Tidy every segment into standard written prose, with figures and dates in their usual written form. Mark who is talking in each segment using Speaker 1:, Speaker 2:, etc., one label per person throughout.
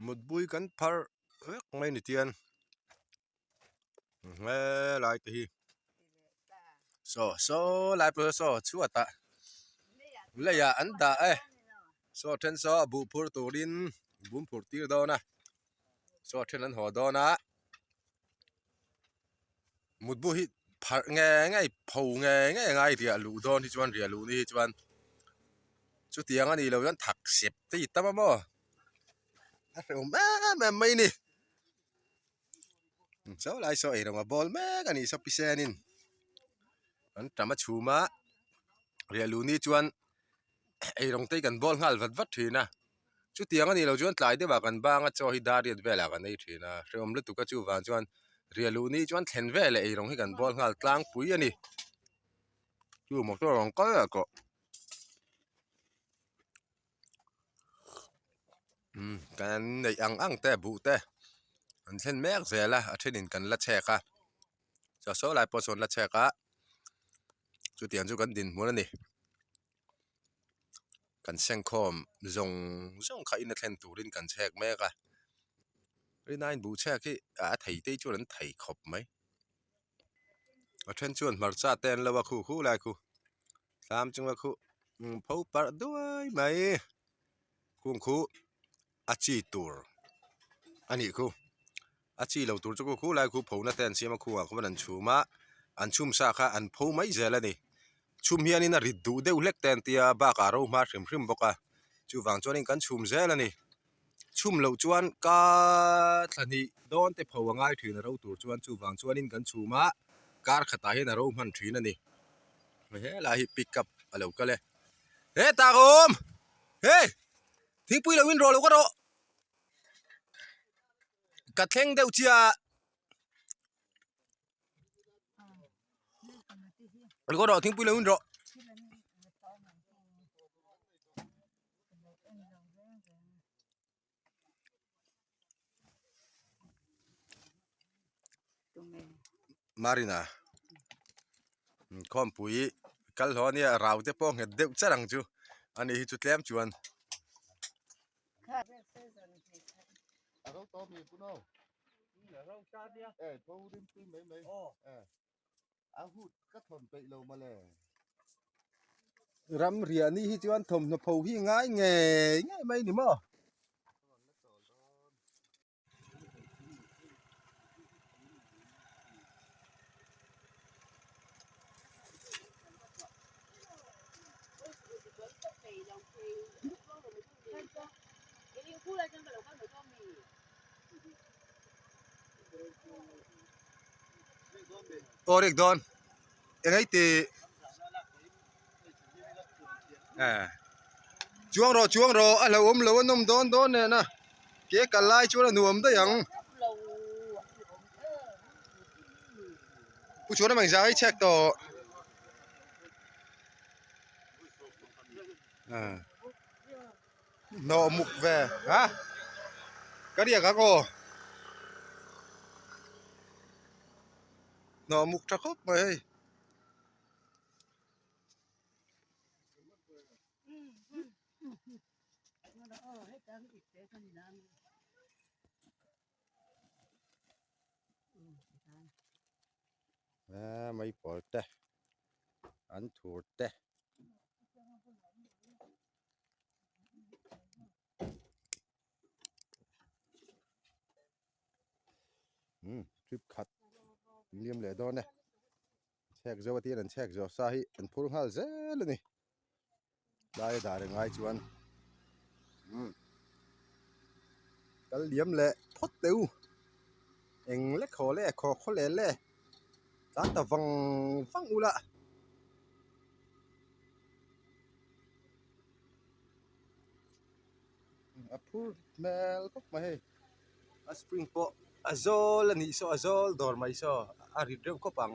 Speaker 1: Mutbui kan phar vek mai ni tian helai te hi saw saw lai pawh saw chhuat ah leiah an dah e saw then saw a buh phur turin bum phurh tir dawn a saw then an haw dawn a mutbu hi pharh nge ngei pho nge ngei a ngai riah luh dawn hi chuan riah luh ni hi chuan chutiang a nih loh chuan thak sep te i tam a maw a hrehawm em em mai a ni saw lai saw eirawng a bawl mek a nih saw pisen in an tam a chhum a riah luh ni chuan eirawng te hi kan bawl nghal vat vat thin a. Chutiang a nih loh chuan tlai deuhah kan bang a, chaw hi dar riat velah kan ei thin a, hrehawm lutuk a chuvang chuan riah luh ni chuan thlen vel leh eirawng hi kan bawl nghal tlangpui a ni. Chu motor a rawn kal leh tawh. Umm kan neih ang ang te buh te an thlen mek zel a, a thenin kan la chhek a, chaw saw lai pawh sawn la chhek a, chutiang chu kan dinhmun a ni. Kan sengkhawm zawng zawng kha in a thlen turin kan chhek mek a, rinaiin buh chhek hi a thei te chuan an thei khawp mai. A then chuan hmarcha te an lo a khu khu lai khu thlam chunga khu pho parh duai mai kung khu a chi tur a nih khu a chi lo tur chu khu khu lai khu pho na te an siam a khungah khuan an chhum a an chhum sa kha an pho mai zel a ni chhum hianin a rit duh deuh hlek te an tia bakah a ro hma hrim hrim bawk a chuvang chuanin kan chhum zel a ni chhum loh chuan ka thla hnih dawn te pho a ngai thin a ro tur chuan chuvang chuanin kan chhum a kar khatah hian a ro hman thin a ni helai hi pick up a lo kal e hetah ka awm hei. Thingpui lo in rawh lo ka rawh. Ka thleng deuh chiah. Lo ka rawh thingpui lo in rawh. Marina khawmpui kal hlawh ania rau te pawh nghet deuh char ang chu ani hi chu tlem chuan. Ram riah ni hi chuan thawmhnaw pho hi ngai ngei ngei mai ni maw. Aw rek dawn eng ei tih Chuang rawh chuang rawh a hlauhawm lo a nawm dawn dawn nen a ke kal lai chuan a nuam daih ang. Pu chuan a meng zai chhek tawh. Hnawh muk ve ha ka riak ang aw. Hnawh muk tha khawp mai hei. A mai pawl te an thur te. Umm trip khat liam leh dawn e. Chhek zo atian an chhek zawh sa hi an phur nghal zel a ni tlai a dah reng ai chuan umm kal liam leh phawt teh u eng lek haw le khaw khaw leh le tlan ta vang vang ula. A phur hmel khawp mai hei a spring pawh a zawl a nih saw a zawl dawr mai saw a rit reuh khawp ang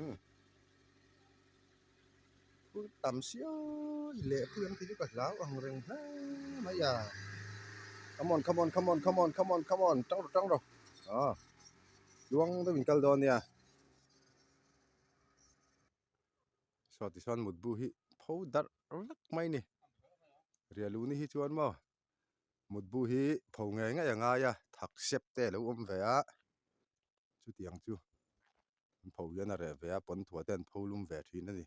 Speaker 1: umm phur tam siai leh pui ang tih chu ka hlau ang reng hle mai a come on come on come on come on come on come on tang rawh tang rawh ah tluang deuh in kal dawn nia. Saw tichuan mutbu hi pho darh vek mai a ni. Rialuni hi chuan maw mutbu hi pho ngei ngei a ngai a, thak sep te a lo awm ve a, chutiang chu an pho hian a reh ve a, pawnthua te an pho lum ve thin a ni.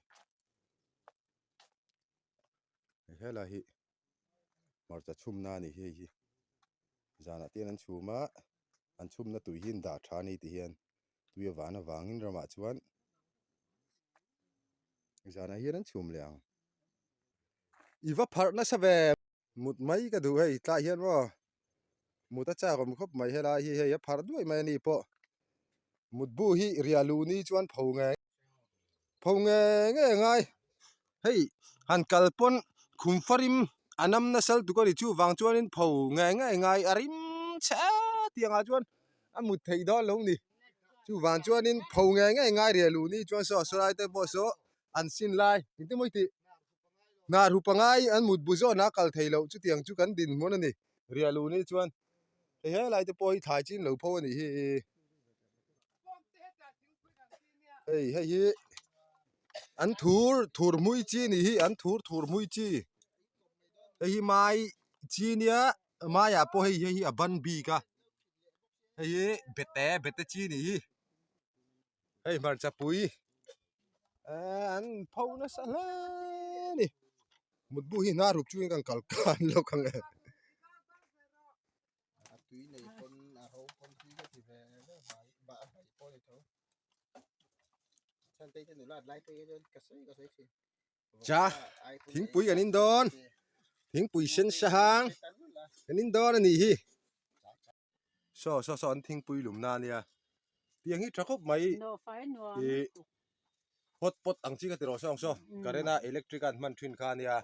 Speaker 1: Hei helai hi hmarcha chhumna a ni hi hei hi zanah te hian an chhum a, an chhumna tui hi an dah tha a ni ti hian tui a van avangin ramah chuan zanah hian an chhum leh ang. I va pharh nasa ve. Mut mai ka duh hei tlai hian maw mut a chak awm khawp mai helai hi hei a pharh duai mai a ni pawh mut bu hi riah luh ni chuan pho nge pho nge nge a ngai hei han kal pawn khum farim a nam nasa lutuk a ni chuvang chuanin pho nge nge a ngai a rim chhe tiang ah chuan a mut theih dawn lo ni chuvang chuanin pho nge nge a ngai riah luh ni chuan saw saw lai te pawh saw an sin lai engtin maw i tih hnah ru pangai an mut bu zawn a kal thei loh chutiang chu kan dinhmun a ni riah luh ni chuan hei helai te pawh hi thlai chin lo pho a nih hi hei hei hi an thur thur hmui chi a nih hi an thur thur hmui chi hei hi mai chi nia maiah pawh hei hei hi a ban bik a hei hi bete bete chi a nih hi. Hei hmarcha pui ehh an pho nasa hle a ni mutbu hi hnar hup chungin kan kal khan lawk ang e. Cha thingpui kan in dawn thingpui sen sahang kan in dawn a nih hi. Saw saw saw an thingpui lumna a nia tiang hi tha khawp mai ih hot pot ang chi ka ti rawh saw ang saw current a electric a an hman thin kha a nia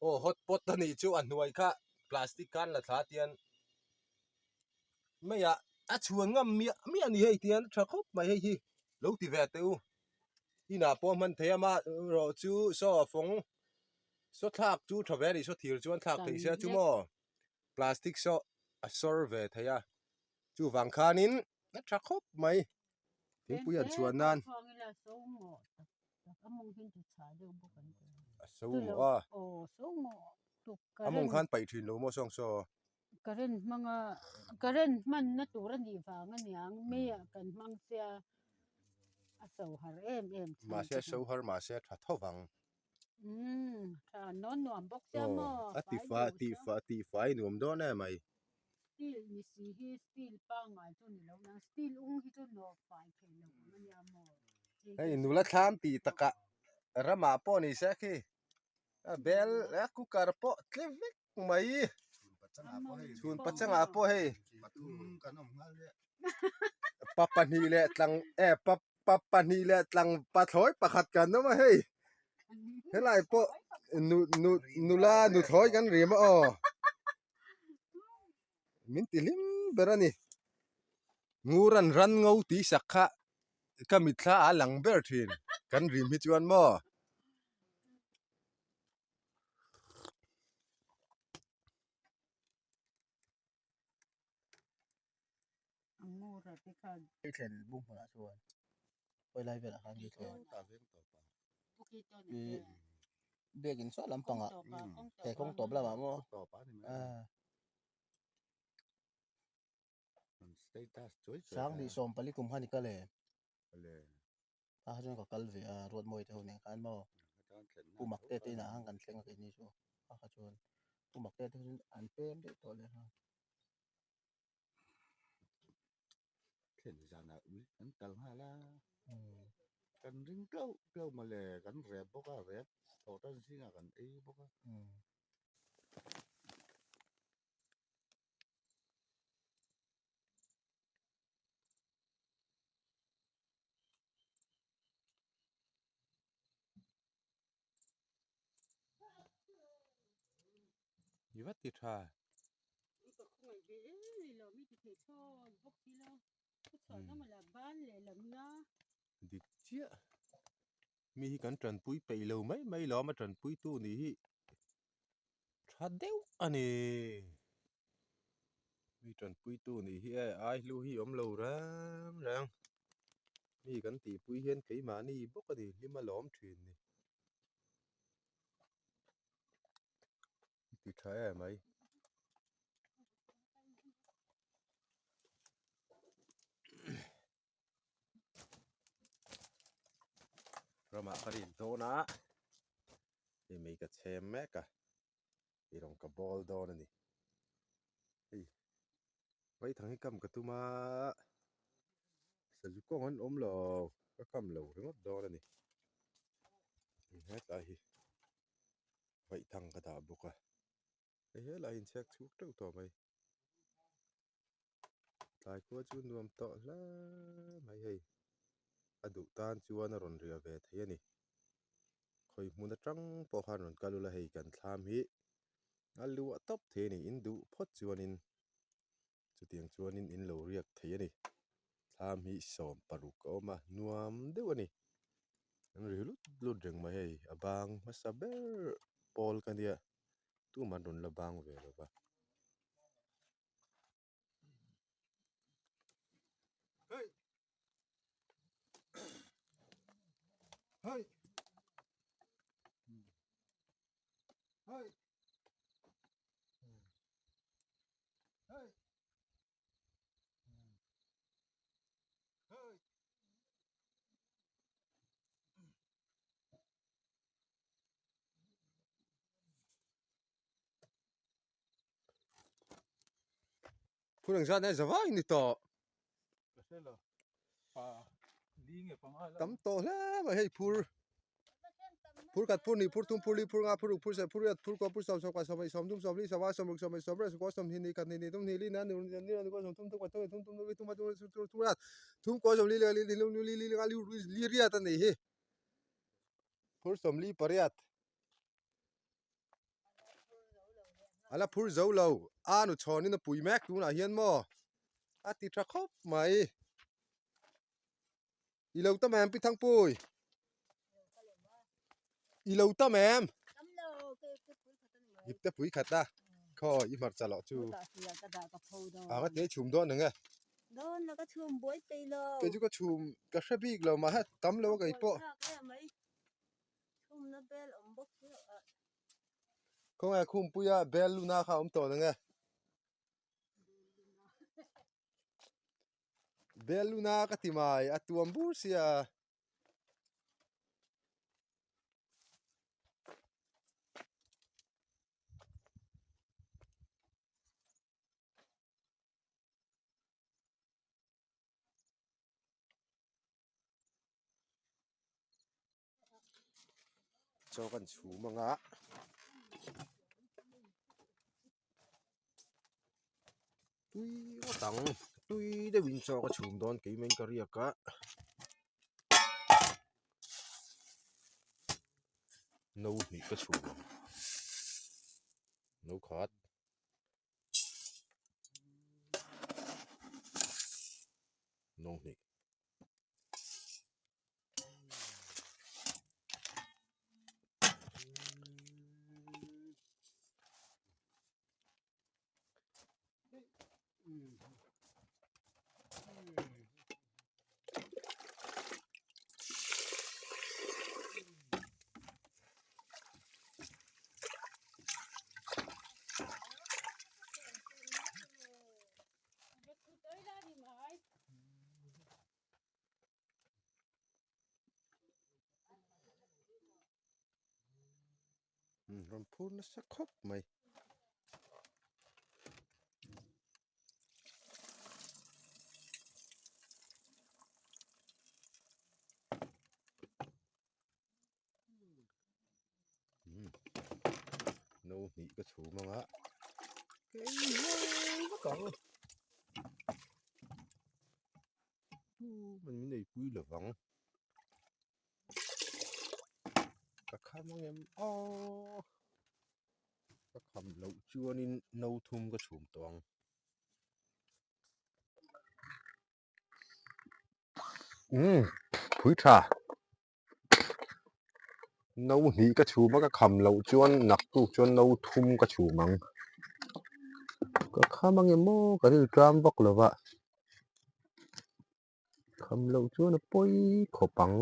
Speaker 1: aw hot pot a nih chu a hnuai kha plastic khan la thla tian mai ah a chhuan ngam miah miah a ni hei tian tha khawp mai hei hi lo ti ve teh u inah pawh a hman thei a amaherawh chu saw a fawng saw thlak chu tha ve a ni saw thir chuan thlak theih se chu maw. Plastic saw a sawr ve thei a, chuvang khanin a tha khawp mai thingpui an chhuan nan. A so mawh a, a mawng khan paih thin lo maw sawng saw.
Speaker 2: Current hmanga current hmanna tur a nih vang aniang meiah kan hmang sia a so har em em chhan.
Speaker 1: Mahse a so har mahse a tha tho vang.
Speaker 2: Umm tha nawn nuam bawk sia maw
Speaker 1: a ti fa ti fa ti fai nuam dawn em mai.
Speaker 2: Steel ni si hi steel pangngai chu ni lo nang steel ung hi chu nawk fai thei lo ang ania maw.
Speaker 1: Hei nula thlam tih takah ramah pawh ni se khi a bel a cooker pawh tle vek mai chhun pachangah pawh hei pa pahnih leh tlang eh pa pa pahnih leh tlang pathlawi pakhat kan awm a hei helai pawh nu nu nula nuthlawi kan rim a aw min ti hlim ber a ni ngur an ran ngo tih sak kha ka mitthla a lang ber thin kan rim hi chuan maw.
Speaker 3: Thlen bung hmunah chuan hawi lai velah khan hi thlen ih biakin saw lampangah he kawng tawp lamah maw ah Sanghnih 40 kum khan i kal em? Kha kha chuan ka kal ve a Ruatmawi te ho nen khan maw Pu Makte te inah khan kan thleng a keini chu kha kha chuan Pu Makte te chu an pem daih tawh leh nghal.
Speaker 4: Thlen zanah ui kan kal nghal a kan ring tlauh tlauh mawle kan rep bawk a rep thawh tan zingah kan ei bawk a.
Speaker 1: I va ti tha. Dik chiah. Mi hi kan tanpui peih lo mai mai lo a tanpui tu nih hi tha deuh a ni. Mi tanpui tu nih hi e ai hlu hi awm lo reng reng. Mi kan tihpui hian keimahni bawk a ni hlim a lawm thin ni. tha em mai. Ramah ka rik dawn a, hei mei ka chhem mek a, hei rawng ka bawl dawn a ni. Hei vaithang hi kam ka tum a, sazu kawng an awm lo, ka kam lo ringawt dawn a ni. Hetlai hi vaithang ka dah bawk a, hei helai hi inchhek chhuk teuh tawh mai. Tlai khua chu nuam tawh hle mai hei a duh tan chuan a rawn riah ve thei a ni khawi hmun atang pawh khan rawn kal ula hei kan thlam hi a luah tawp thei a ni in duh phawt chuanin chutiang chuanin in lo riak thei a ni thlam hi 16 a awm a nuam deuh a ni an ri lut lut reng mai hei a bang hmasa ber pawl ka nia tumah an rawn la bang ve lo va. Phur ang zat nai zavai ni tawh. Tam tawh hle mai hei phur. Phur khat phur hnih phur thum phur li phur nga phur ruk phur sarih phur riat phur kua phur sawm sawm kua sawm pahnih sawm thum sawm li sawm a sawm ruk sawm pahnih sawm riat sawm kua sawm hnih hnih khat hnih hnih thum hnih li na ni ruk ni ni kua sawm thum thum kua thum thum thum thum thum thum thum thum riat thum kua sawm li li li li li li nga li li riat a nih hi. Phur 48. A la phur zo lo a nu chhawnin a pui mek tunah hian maw a ti tha khawp mai i lo tam em pi Thangpui i lo tam em ip te pui khat a khaw i hmarcha loh chu a ka te chhum dawn ang e kei chu ka chhum ka hre bik lo mah he tam lo a kei pawh. Khawnge khumpuia bel luna kha a awm tawh nang e. Bel luna ka ti mai a tuam bur sia. Chaw kan chhum anga tui ngawt ang tui deuhin chaw ka chhum dawn keimah in ka riak a no hnih ka chhum ang no khat. No hnih. Rawn phur nasa khawp mai. No hnih ka chhum anga vak ang tu min nei pui lo vang ka kham ang em aw ka kham loh chuanin no thum ka chhum tawh ang. Umm phui tha no hnih ka chhum a ka kham loh chuan naktuk chuan no thum ka chhum ang ka kham ang emaw ka rilru tlam vak lo va kham loh chuan a pawi khawp ang.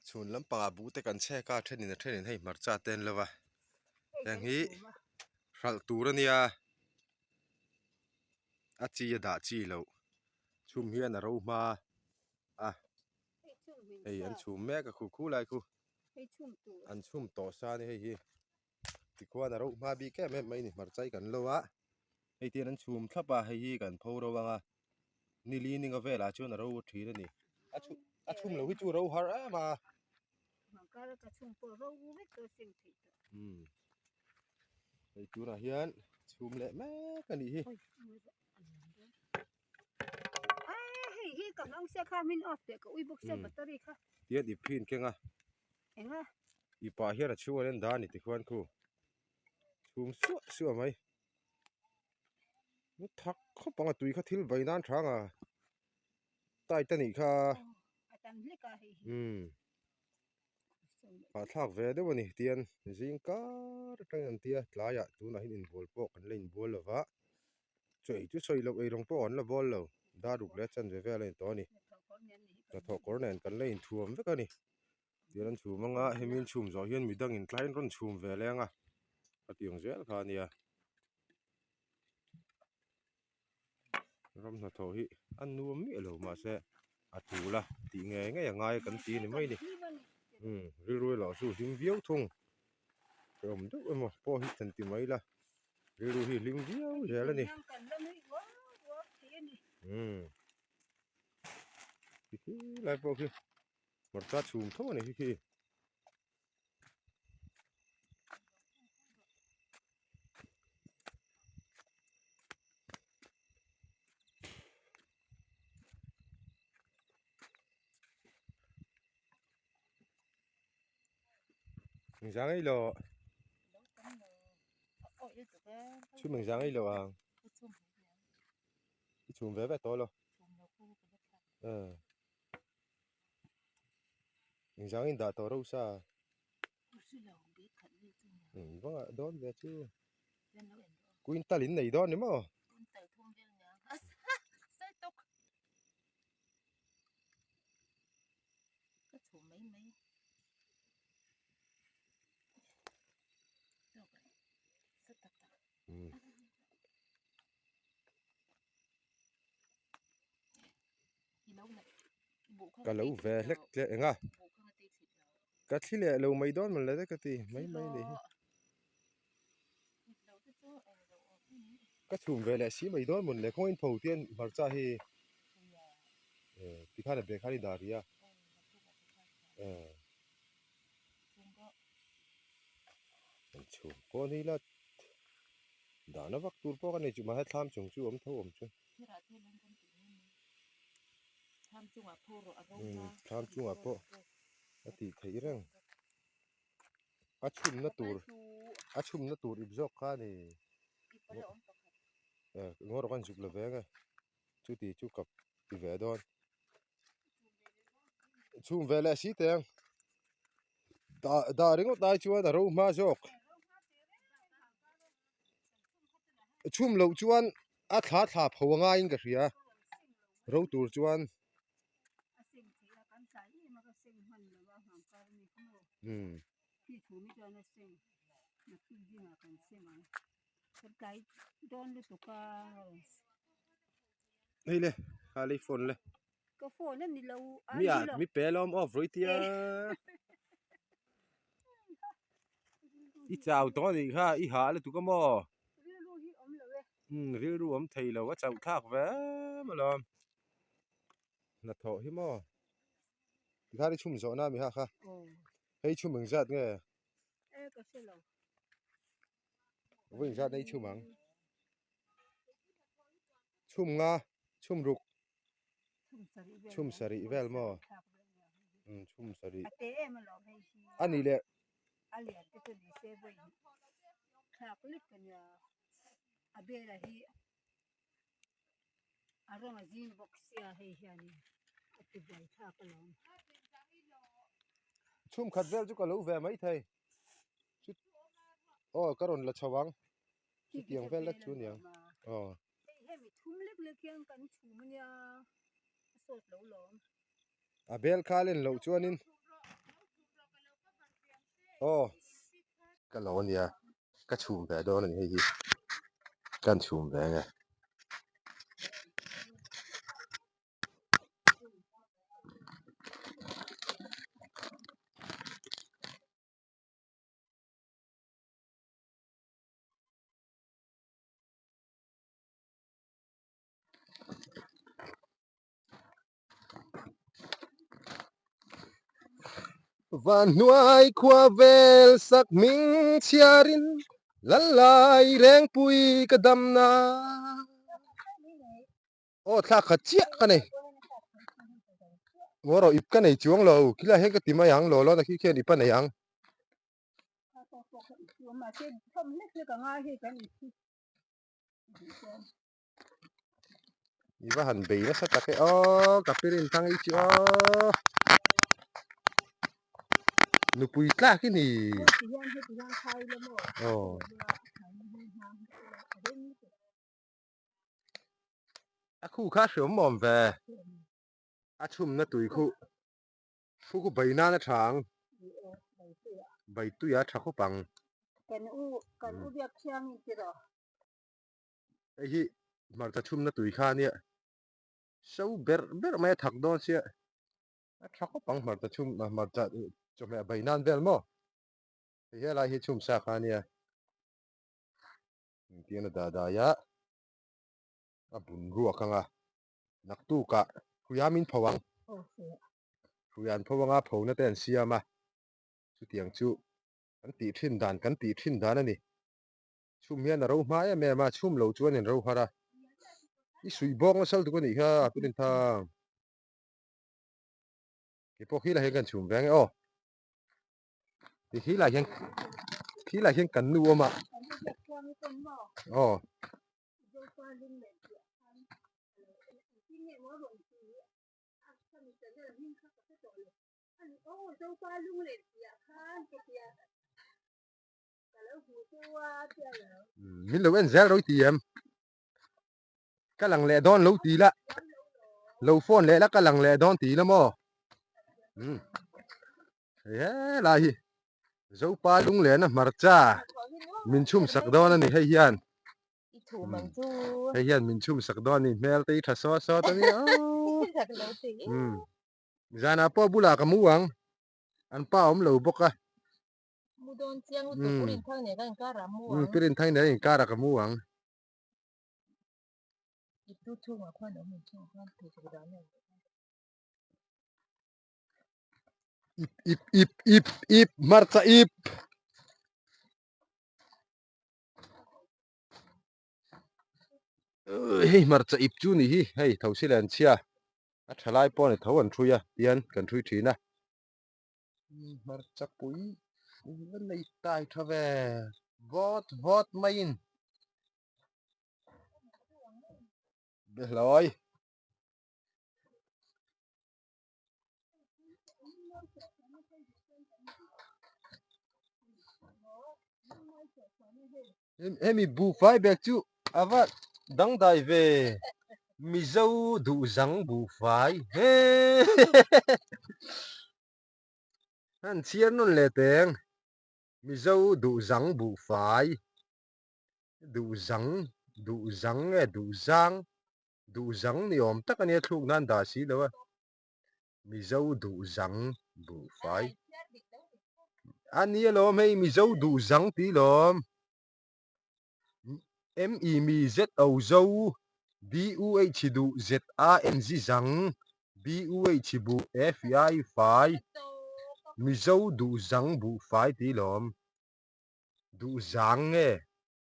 Speaker 1: Chhun lampangah buh te kan chhek a thenin a thenin hei hmarcha te an lo va heng hi hralh tur a nia a chi a dah chi loh chhum hian a ro hma a hei an chhum mek a khu khu lai khu an chhum tawh sa a ni hei hi tikhuan a ro hma bik em em mai a ni hmarcha hi kan lo a hei te hian an chhum thlap a hei hi kan pho ro ang a nili ninga velah chuan a ro thin a ni a chhum a chhum lo hi chu ro har em a. Umm hei tunah hian chhum leh mek a nih hi. Tihian ip hi in keng a ipah hian a chhung an en dan a ni tikhuan khu chhum suah suah mai thak khawp ang a tui kha thil vai nan tha ang a tight a nih kha umm. Hahthlak ve deuh a ni tian zing kar atangin an tia tlaiah tunah hian inbual pawh kan la inbual lo va chaw ei chu sawi loh eirawng pawh an la bawl lo dar ruk leh chanve vel a ni tawh a ni hnathawh kawr nen kan la inthuam vek a ni tian an chhum anga hemi an chhum zawh hian midangin tlaiin rawn chhum ve leng a a ti ang zel kha a nia. Ram hnathawh hi a nuam miah lo mahse a tul a tih ngei ngei a ngai kan ti a ni mai a ni umm rilru erawh chu hlim viau thung hrehawm deuh emaw pawh hi han ti mai ila rilru hi hlim viau zel a ni umm khi lai pawh khi hmarcha chhum tho a ni khi khi. Engzang ei lo chhum engzang ei lo ang i chhum ve ve tawh lo Engzangin dah tawh reuh sa? Eng vangah dawn ve chu. Quintal in nei dawn ni maw? Ka lo ve hlek tleh eng a ka thli leh lo mai dawn mawn le ka ti mai mai a nih hi ka chhum ve leh si mai dawn mawn le khawngaih in pho te hmarcha hi tikhan a bag khan i dah rih a an chhum pawh ni ila dahna vak tur pawh ka nei chu mahse thlam chung chu awm tho awm chu. Thlam chungah pawh a tih theih reng a chhumna tur a chhumna tur ip zawk kha a ni ngaw rawh ka inzuk lo ve ang e chuti chu ka ti ve dawn chhum ve leh si teh ang dah dah ringawt ai chuan a ro hma zawk chhum loh chuan a thla thla pho a ngaiin ka hria ro tur chuan umm hei le kha lei phone le mi ah mi pe lawm off rawih tia i chau tawh anih kha i hah lutuk a maw umm rilru awm thei lo a chauh thlak ve em alawm hnathawh hi maw tikhan i chhum zawh na mi ha kha hei chhum engzat nge vawi engzat nge i chhum ang chhum nga chhum ruk chhum sarih vel maw umm chhum sarih a nih leh chhum khat vel chu ka lo ve maithei chu aw ka rawn la chho ang. Chutiang vel lek chu aniang aw.
Speaker 2: Hei hemi thum lek lek hian kan chhum ania a sawt lo lawm.
Speaker 1: A bel kha a len loh chuanin aw ka lo ania ka chhum ve dawn a ni hei hi kan chhum ve ang e. Van hnuai khua vel sak hming chhiarin Lalai Rengpui ka damna. Aw thlak khat chiah ka nei. Ngaw rawh ip ka nei chuang lo. Khilai hian ka ti mai ang law law na khi khian ip a nei ang. I va han bei nasa tak e aw ka pirin thang i chu aw nupui tlak i ni aw a khu kha hriawm awm ve a chhumna tui khu Thu khu bai nan a tha ang. Bai tui a tha khawp ang.
Speaker 5: Kan u kan u biak thiang in ti rawh.
Speaker 1: Hei hi hmarcha chhumna tui kha ania. So ber ber mai a thak dawn sia. A tha khawp ang hmarcha chhum hmarcha chawhmeh bai nan vel maw. Hei helai hi chhum sa kha ania. Engtiang a dah dai a. A bun ruak ang a. Naktukah hruia min pho ang. Hruia an pho anga phona te an siam a, chutiang chu kan tih thin dan kan tih thin dan a ni. Chhum hian a ro hma em em a, chhum lo chuan in ro har a. I suih bawk nasa lutuk a nih kha a turin thang. Kei pawh khi lah hian kan chhum ve ang e aw. Ti khi lah hian khi lah hian kan nu awm a. Aw. Min lo en zel ro i ti em? Ka lang leh dawn lo ti la. Lo phone leh la ka lang leh dawn ti la maw? Um. He lai hi Zopa lunglen a hmarcha min chhum sak dawn a ni hei hian.
Speaker 5: I thu mang chu.
Speaker 1: Hei hian min chhum sak dawn a ni hmel te hi tha sawt sawt a nia.
Speaker 5: Zak lo ti.
Speaker 1: Um. Zanah pawh bulah ka mu ang. An pa awm lo bawk a.
Speaker 5: Mu dawn chiang lutuk Purin thang nen kan inkar ah mu ang.
Speaker 1: Purin thang nen inkar ah ka mu ang.
Speaker 5: I tu chhungah khuan awm in chhungah khuan thei sak dan a ni.
Speaker 1: Ip ip ip ip ip hmarcha ip. Hei hmarcha ip chu ni hi hei tho si leh an chhia a tha lai pawh a ni tho an thui a tihian kan thui thin a hmarcha pui va nei tai tha ve vawt vawt maiin behlawi. Hemi buhfai bag chu a va dangdai ve Mizo duhzang buhfai he han chhiar nawn leh teng Mizo duhzang buhfai duhzang duhzang nge duhzang Duhzang ni awm tak a nia thluk nan dah si lo a. Mizo duhzang buhfai. A ni alawm hei Mizo duhzang tih lawm. M E mi Z O zo D U H duh Z A N G zang B U H buh F I fai Mizo duhzang buhfai tih lawm. Duhzang nge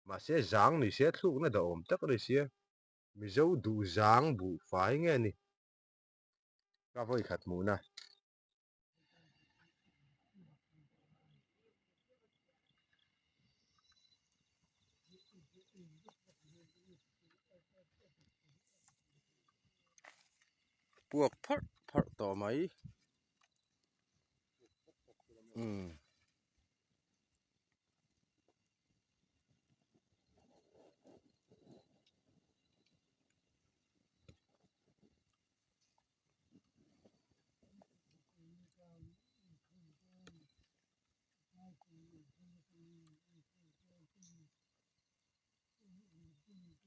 Speaker 1: Mahse zang ni se thlukna dah awm tak a ni sia. Mizo duh zang buh fai nge ni? Ka vawi khat hmuhna. Puak pharh pharh tawh mai. Umm.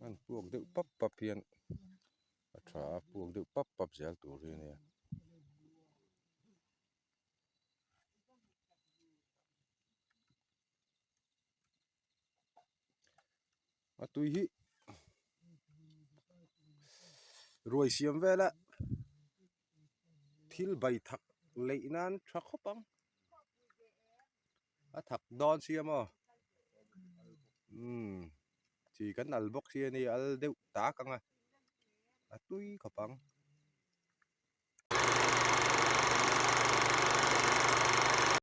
Speaker 1: An puak deuh pap pap hian a tha a puak deuh pap pap zel tur hi a nia. A tui hi ruai siam vela thil bai thak leih nan tha khawp ang a thak dawn sia maw umm chi kan al bawk si a ni al deuh tak ang a a tui khawp ang.